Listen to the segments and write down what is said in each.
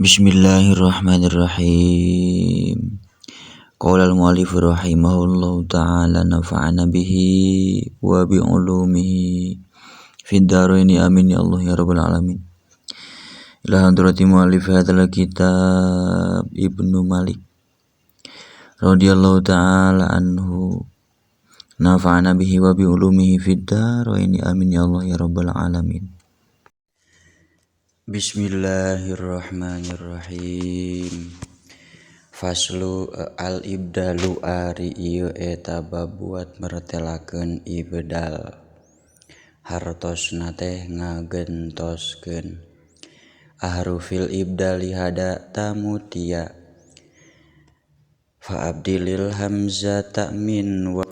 Bismillahirrahmanirrahim. Qala al-mu'allif rahimahullahu ta'ala nafa'ana bihi wa bi ulumihi fid dharaini amin ya Allah ya rabbal alamin. Ila hadrati mu'allif hadzal kitab Ibnu Malik radhiyallahu ta'ala anhu nafa'ana bihi wa bi ulumihi fid dharaini amin ya Allah ya rabbal alamin. Bismillahirrahmanirrahim. Faslu al-ibdalu ari ieu eta babuat mertelakeun ibdal. Hartosna teh ngagentoskeun. Ahrufil ibdali hada tamutia. Fa abdilil hamzata min wa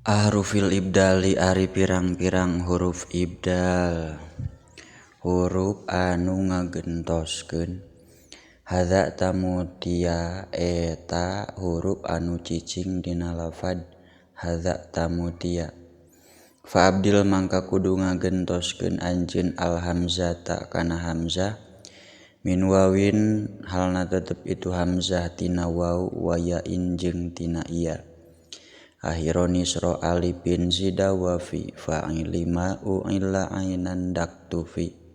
ahrufil ibdali ari pirang-pirang huruf ibdal. Huruf anu ngagentoskeun. Hadza tamutia eta huruf anu cicing dina lafad hadza tamutia. Fa abdil mangka kudu ngagentoskeun anjeun al hamzata kana hamzah min wawin halna tetep itu hamzah tina waw wa yain jeung tina iya. Akhironi sro alifin zida wa fi fa'ilima u'illa ainan daktufi.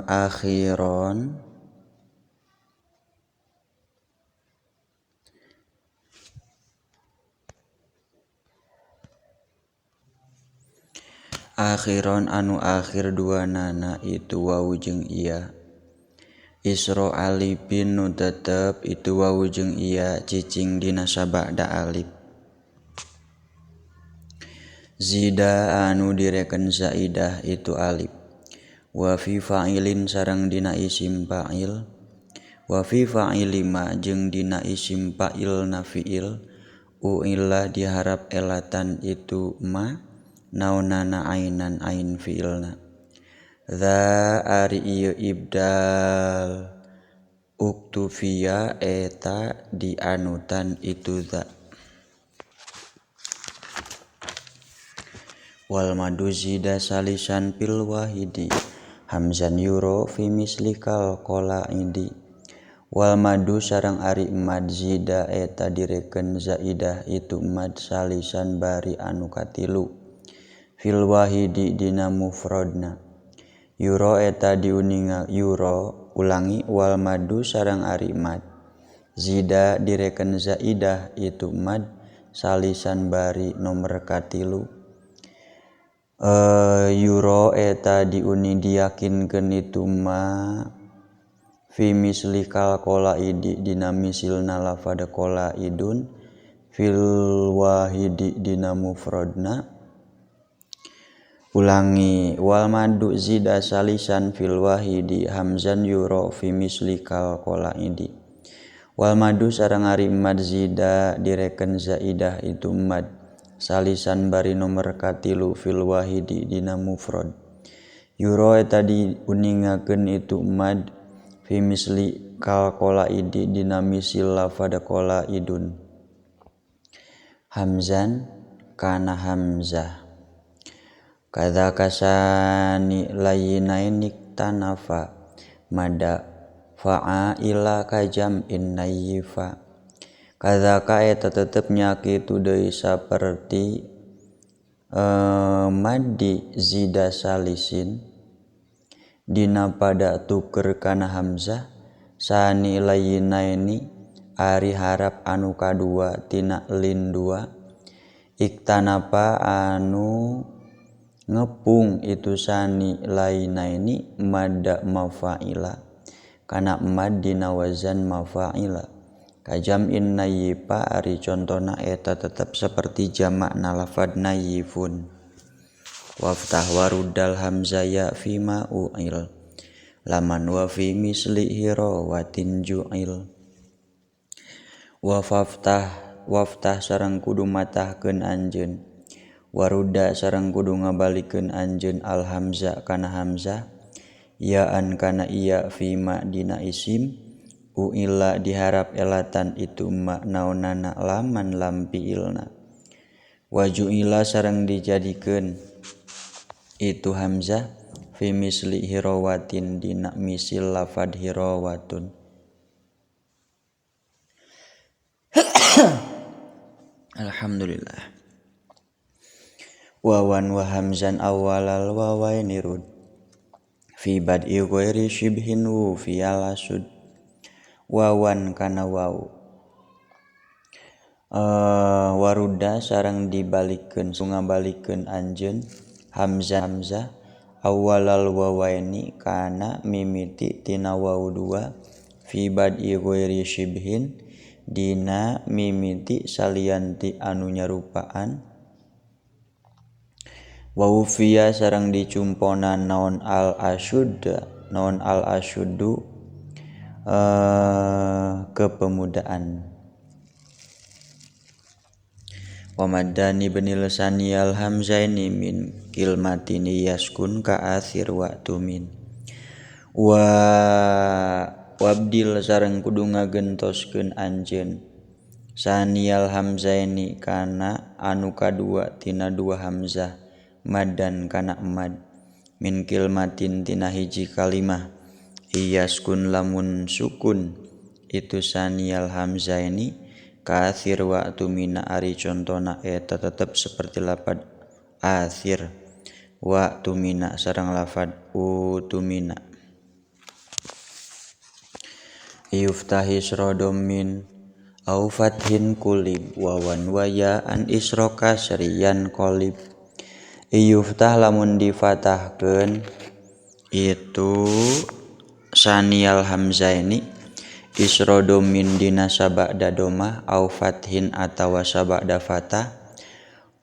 Akhiron akhiron anu akhir dua nana itu wawu jeung iya. Isro alifin nu tetep itu wawu jeung iya cicing dina sabada alif. Zida anu direken zaidah itu alif. Wa fi fa'ilin sareng dina isim fa'il. Wa fi fa'ilima jeung dina isim fa'il na fi'il. U'illa diharap elatan itu ma naonana ainan ain fi'ilna. Dza ari ieu ibdal uktufia eta dianutan itu dza. Wal madu zida salisan fil wahidi hamzan yuro fi mislikal qalaidi. Wal madu sareng ari mad zida eta direken zaidah itu mad salisan bari anu katilu fil wahidi dina mufradna. Yuro eta diuninga yuro ulangi wal madu sareng ari mad zida direken zaidah itu mad salisan bari nomor katilu. Yuro eta diuni diyakinkeun itu ma fi mislikal qalaidi dina misilna lafad qalaidun fil wahidi dina mufradna. Ulangi wal madu zida salisan fil wahidi hamzan yuro fi mislikal qalaidi. Wal madu sareng ari mad zida direken zaidah itu mad salisan bari nomor katilu fil wahidi dina mufrad. Yuro eta diuningakeun itu mad fi misli kal qalaidi dina misil lafad qalaidun. Hamzan kana hamzah. Kadza kasani layinaini tanafa mada fa'ila kajam innayifa. Kadzaka eta tetep nya kitu deui saperti madi zida salisin dina pada tuker kana hamzah sani layinaini ari harap anu kadua tina lin dua iktanapa anu ngepung itu sani lainaini mada mafa'ila kana mad dina wazan mafa'ila. Kajam in nayipa ari contona eta tetep seperti jamak lafad nayifun. Waftah waruddal hamzah ya fima u'il laman wa fi misli hirawatin ju'il. Waftah waftah sareng kudu matahkeun anjeun. Warudda sareng kudu ngabalikeun anjeun al hamzah kana hamzah yaan kana iya fima dina isim uila diharap elatan itu ma naonana laman lam fiilna. Wajuila sareng dijadikeun itu hamzah fi misli hirawatin dina misil lafad hirawatun. Alhamdulillah. Wawan wa hamzan awalal wawaini rud fi bad'i ghairi shibhin wu fi alasud. Wawan kana waw waruda sareng dibalikeun sungabalikeun anjeun hamzah hamzah awalal wawaini kana mimiti tina waw dua fi bad'i ghairi shibhin dina mimiti salianti anu nyarupaan. Wa fiya sareng dicumponan naon al asyud naon al asyuddu kepemudaan. Wa maddani benil saniyal hamzaini min kilmatini yaskun ka athir wa tumin. Wa wabdil sareng kudu ngagentoskeun anjeun saniyal hamzaini kana anu kadua tina dua hamzah maddan kana mad min kilmatin tina hiji kalimah iyaskun lamun sukun itu saniyal hamzaini kathir wa tumina ari contona eta tetep seperti lapad athir wa tumina sareng lafad utumina. Yuftahi srodomin au fathin kulib wawan waya an isro kasriyan kolib. Yuftah lamun difatahkeun itu saniyal hamzaini isro domin dina sabada domah au fathin atawa sabada fatah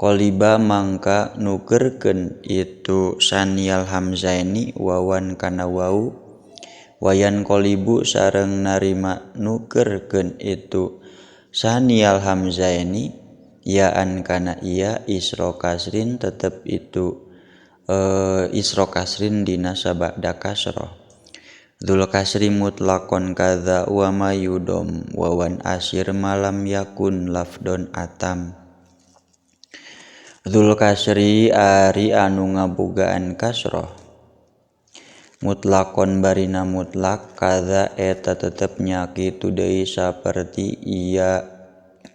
qoliba mangka nukerkeun itu saniyal hamzaini wawan kana wau wayan qolibu sareng narima nukerkeun itu saniyal hamzaini yaan kana iya isro kasrin tetep itu isro kasrin dina sabada kasroh. Dzul kasri mutlaqon kadza wa mayudom wawan asir malam yakun lafdon atam. Dzul kasri ari anu ngabogaan kasroh mutlaqon barina mutlak kadza eta tetep nya kitu deui saperti iya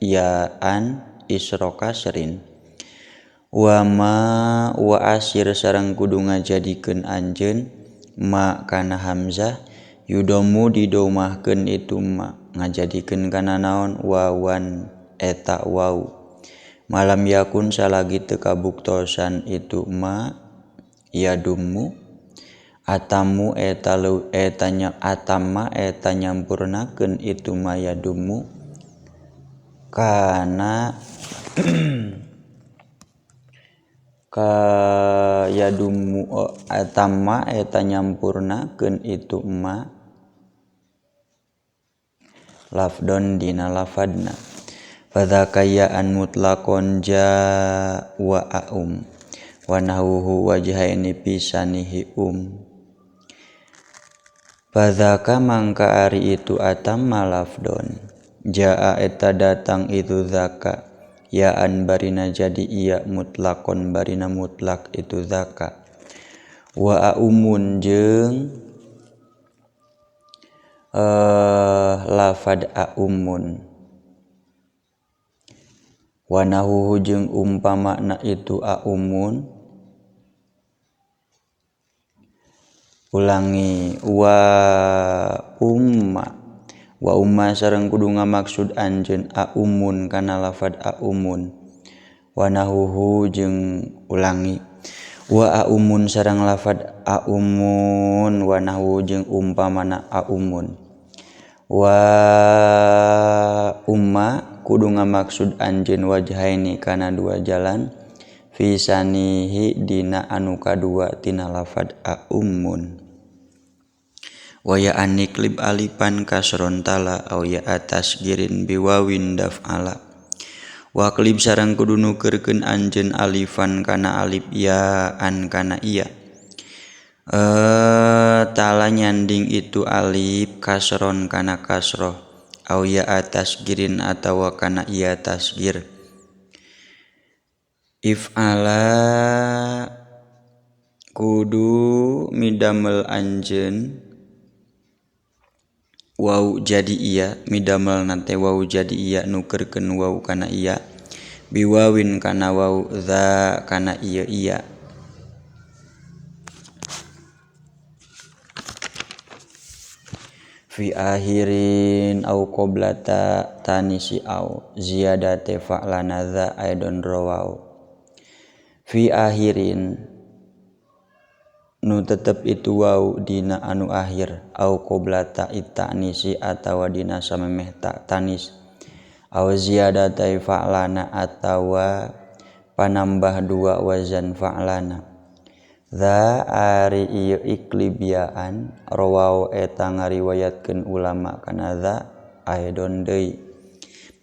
yaan isro kasrin. Wa ma wa asir sareng kudu ngajadikeun anjeun ma kana hamzah yudomu didomahkeun itu ma ngajadikeun kana naon wawan eta wau malam yakun salagi teu kabuktosan itu ma yadumu atamu eta leu eta nya atama eta nyampurnakeun itu ma yadumu kana ka yadumu atama eta nyampurnakeun itu ma lafdon dina lafadna. Fadzakayaan mutlaqon ja wa aum wa nahwuhu wajhaini pisanihi um. Fadzaka mangka ari itu atamma lafdon jaa eta datang itu zaka yaan barina jadi iya mutlakon barina mutlak itu zaka wa aumun jeung lafad aumun wa nahuhu jeung umpamana itu aumun. Ulangi wa umma wa umma sareng kudu ngamaksud anjeun aumun kana lafad aumun wa nahuhu jeung ulangi wa aumun sareng lafad aumun wa nahu jeung umpamana aumun wa umma kudu ngamaksud anjeun wajhaini kana dua jalan fi sanihi dina anu kadua tina lafad aumun. Wa ya aniklib alifan kasron tala au ya atas girin biwawin daf'ala. Wa klib sareng kudu nukeurkeun anjeun alifan kana alif ya an kana iya. Tala nyanding itu alif kasron kana kasroh au ya atas girin atawa kana iya tasgir. If'ala Kudu midamel anjeun wau jadi iya midamel nate wau jadi iya nukerkeun wau kana iya biwawin kana wau dza kana ieu iya. Fi akhirin au qoblata tanisi au ziyadate fa'lana dza aidon rawau. Fi akhirin nu tetep itu wau dina anu akhir au qoblata itanisi atawa dina samemeh ta tanis au ziyadatai fa'lana atawa panambah dua wazan fa'lana. Dza ari ieu iklibiaan rawau eta ngariwayatkeun ulama kana dza aidon deui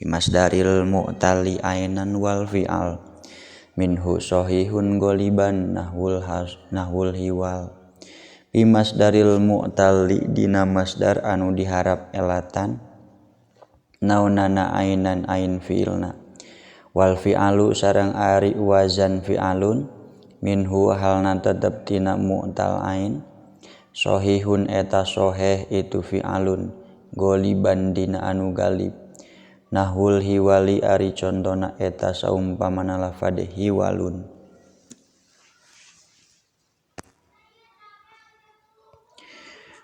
bimasdaril mu'tali ainan wal fi'al minhu sahihun goliban nahwul has nahwul hiwal bimasdaril mu'tali dina masdar anu diharap elatan naonana ainan ain fi'ilna wal fi'alu sareng ari wazan fi'alun minhu halna tetep tina mu'tal ain sahihun eta soheh itu fi'alun goliban dina anu galib nahwul hiwali ari contona eta saumpamana lafad hiwalun.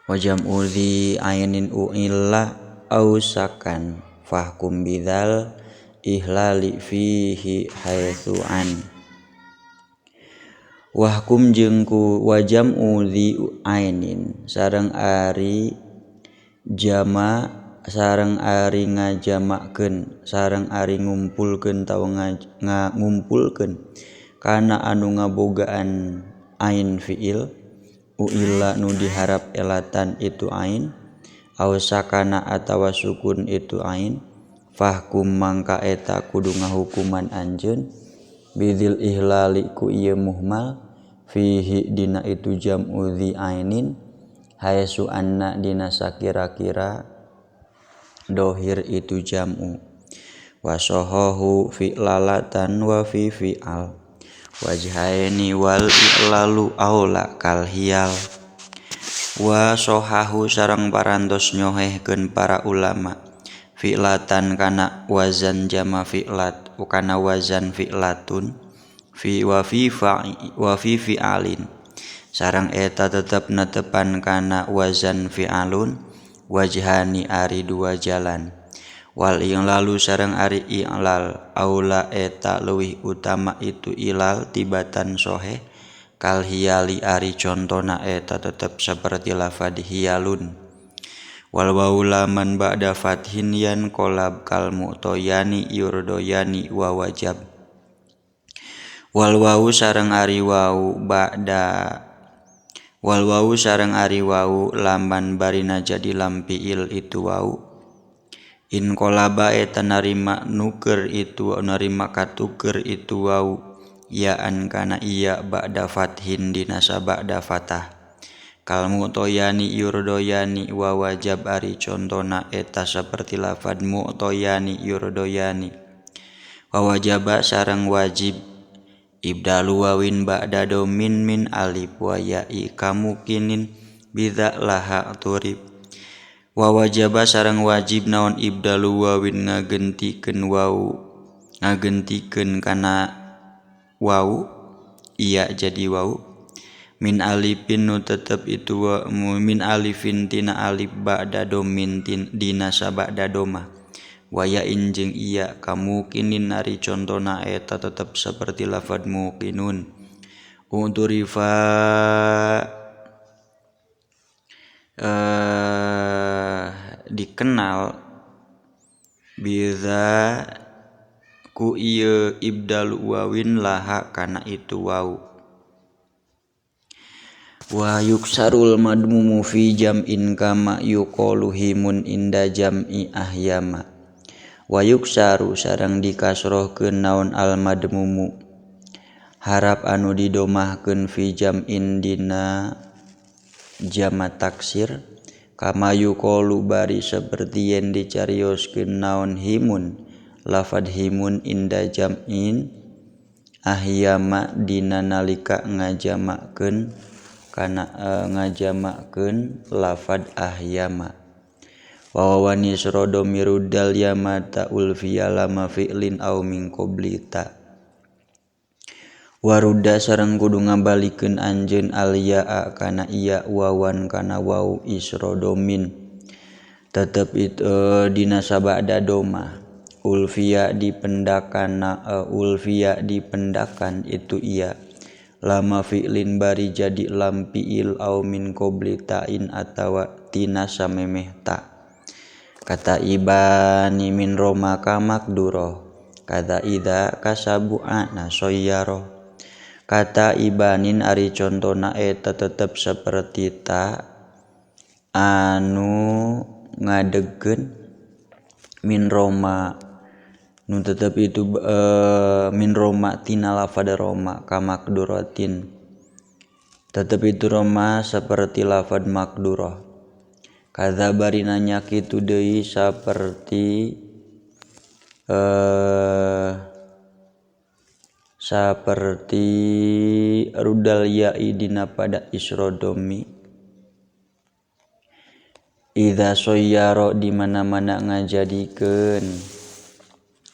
Wa jam'u dzi ainin u'illa au sakan fahkum bidzal ihlali fihi haitsu an. Wahkum jeung ku wajam'u dzi ainin sareng ari jama sareng ari ngajamakeun sareng ari ngumpulkeun tawa ngumpulkeun kana anu ngabogaan ain fiil uilla nu diharap elatan itu ain aw sakana atawa sukun itu ain fahkum mangka eta kudu ngahukuman anjeun bidzil ihlali ku ieu muhmal fihi dina itu jam'u dzi ainin haesu anna dina sakira-kira dohir itu jam'u wasohohu fi'lalatan wa fi fi'al wajhaini wal i'lalu aula kal hiyal wa sohahu sareng parantos nyohehkeun para ulama fi'latan kana wazan jama fi'lat kana wazan fi'latun fi wa fi wa fi fi'alin sareng eta tetep netepan kana wazan fi'alun wajhani ari dua jalan wal i'lalu sareng ari i'lal aula eta leuwih utama itu ilal tibatan soheh kal hiyali ari contona eta tetep saperti lafad hiyalun wal wawu laman ba'da fathin yan kolab kal mu'toyani yurdoyani wa wajab wal wawu sareng ari wawu ba'da wal wawu sareng ari wawu laman barina jadi lam fiil itu wawu in kolaba eta narima nuker itu narima katuker itu wawu yaan kana iya ba'da fathin dina sabada fatah kal mu'toyani yurdoyani wa wajab ari contona eta saperti lafad mu'toyani yurdoyani wa wajaba sareng wajib ibdalu wawin ba'da domin min alif wa ya'i kamukinin bidza laha turib wa wajaba sareng wajib naon ibdalu wawin ngagentikeun wau ngagentikeun kana wau iya jadi wau min alifin nu tetep itu wa min alifin tina alif ba'da domin dina sabada domah waya injeng iya kamukinin ari contona eta tetep seperti lafad muqinun uturifa dikenal biza ku ieu ibdalu wawin laha kana itu wau wa yuksarul madmumu fi jam'in kama yuqalu himun inda jam'i ahyama wa yuksaru sareng dikasrohkeun naon al madmumu harap anu didomahkeun fi jam'in dina jama taksir kama yuqalu bari saperti yen dicarioskeun naon himun lafad himun inda jam'in Ahyama dina nalika ngajamakeun kana ngajamakeun lafad ahyama. Wa wawan isra domiru dal yamata ulfiya lama fi'lin aw min qabli ta. Waruda sareng kudu ngabalikeun anjeun alyaa kana iya wawan kana waw isra domin tetep itu dina sabada doma ulfiya dipendakan ulfiya dipendakan itu iya lama fi'lin bari jadi lam fi'il aw min qabli ta'in atawa tina samemeh ta. Kata ibani min roma ka makduro kata idza kasabu'ana sayyaro. Kata ibanin ari contona eta tetep saperti ta anu ngadegkeun min roma nu tetep itu min roma tina lafad roma ka makduratin tetep itu roma seperti lafad makdurah. Kadza bari nanya kitu deui saperti saperti rudal ya'i dina pada isrodomi idza sayyara di mana-mana ngajadikeun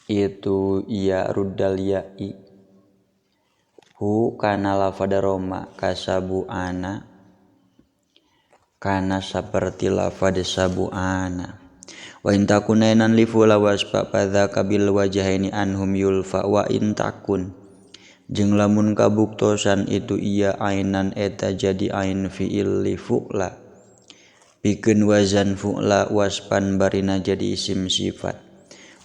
itu ya rudal ya'i hu kana lafad roma kasabu'ana kana saperti lafad sabu'ana. Wa in takunainan li fula wasfa fadzaka bil wajhaini anhum yulfa. Wa in takun jeung lamun kabuktosan itu iya ainan eta jadi ain fi'il li fu'la pikeun wazan fu'la waspan barina jadi isim sifat.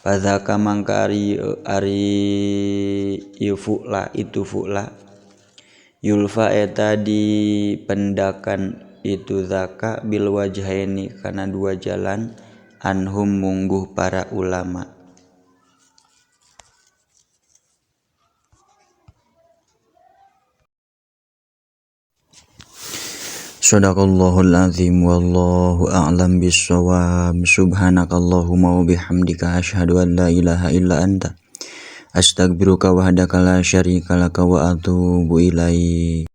Fadzaka mangka ari ari fu'la itu fu'la yulfa eta dipendakan itu zaka bil wajhaini kana dua jalan anhum mungguh para ulama. Shadaqallahul azim wallahu a'lam bissawab. Subhanakallahumma wa bihamdika asyhadu an la ilaha illa anta astaghfiruka wahdaka la syarika laka wa atubu ilaik.